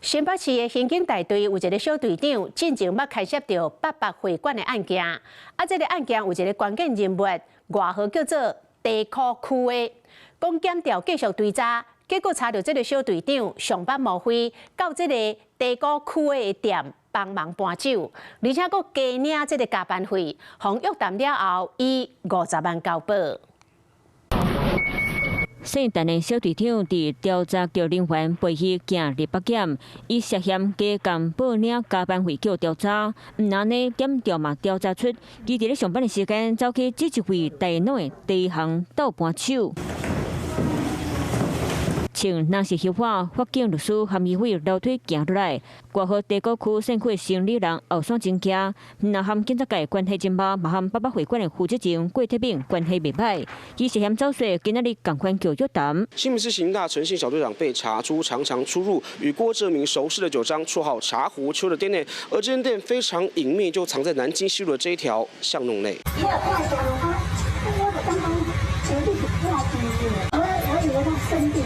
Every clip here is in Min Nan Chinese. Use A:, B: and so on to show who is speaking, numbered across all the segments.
A: 新北市的刑警大隊有一个小隊長，進前捌牽涉著八八會館的案件。啊，這个案件有一个關鍵人物，外號叫做地庫區的，講檢調繼續追查，結果查著這个小隊長上班無非到這个地庫區的店幫忙搬酒，而且閣加領這个加班費，予約談了後，以50萬交保。
B: 姓陳的小隊長佇調查局人員陪伊行入北檢，伊涉嫌加工報領加班費予調查，毋但按呢，檢調嘛調查出，伊佇咧上班的時間走去這一位大腦的地行鬥搬手。穿藍色靴仔，法警律師含伊佇樓梯行落來，外號地庫區選區的生理人後山真驚，毋但和警察界關係真密，嘛和八八會館的負責人郭鐵敏關係袂歹。伊涉嫌走稅，今仔日仝款予約談。
C: 新北市刑大陳姓小隊長被查出常常出入與郭哲明熟識的酒莊，綽號茶壺丘的店內，而這間店非常隱秘，就藏在南京西路的這一條巷弄內。
D: 我以為他生病。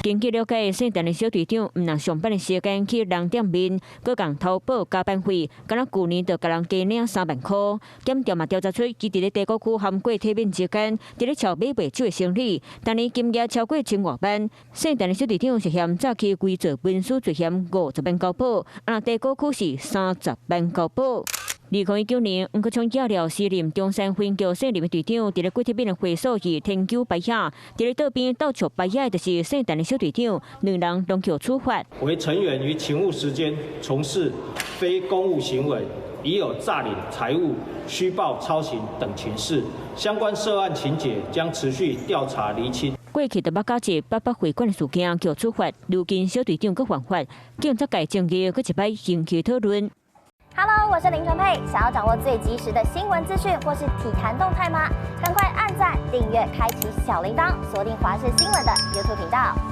B: 根據了解，姓陳的小隊長毋但上班的時間去人店面，閣共偷報加班費，敢若舊年就共人加領3萬箍。檢調嘛調查出，伊佇咧地庫區和郭鐵敏之間，佇咧撨買賣酒的生意，逐年金額超過千外萬。姓陳的小隊長涉嫌詐欺偽造文書罪嫌50萬交保，啊，地庫區是30萬交保。2019年，黃國昌寄了時任中山分局姓林的隊長，佇咧郭鐵敏的會所是添酒擺仔，佇咧桌邊鬥笑擺仔的就是姓陳的小隊長，兩人攏予處罰。
E: 為成員於勤務時間從事非公務行為，已有詐領財物、虛報操行等情事，相關涉案情節將持續調查釐清。
B: 過去就捌佮一八八會館的事件予處罰，如今小隊長閣犯法，警察界爭議閣一擺掀起討論。
F: Hello，我是林純佩。想要掌握最及時的新聞資訊或是體壇動態嗎？趕快按讚、訂閱、開啟小鈴鐺，鎖定華視新聞的 YouTube 頻道。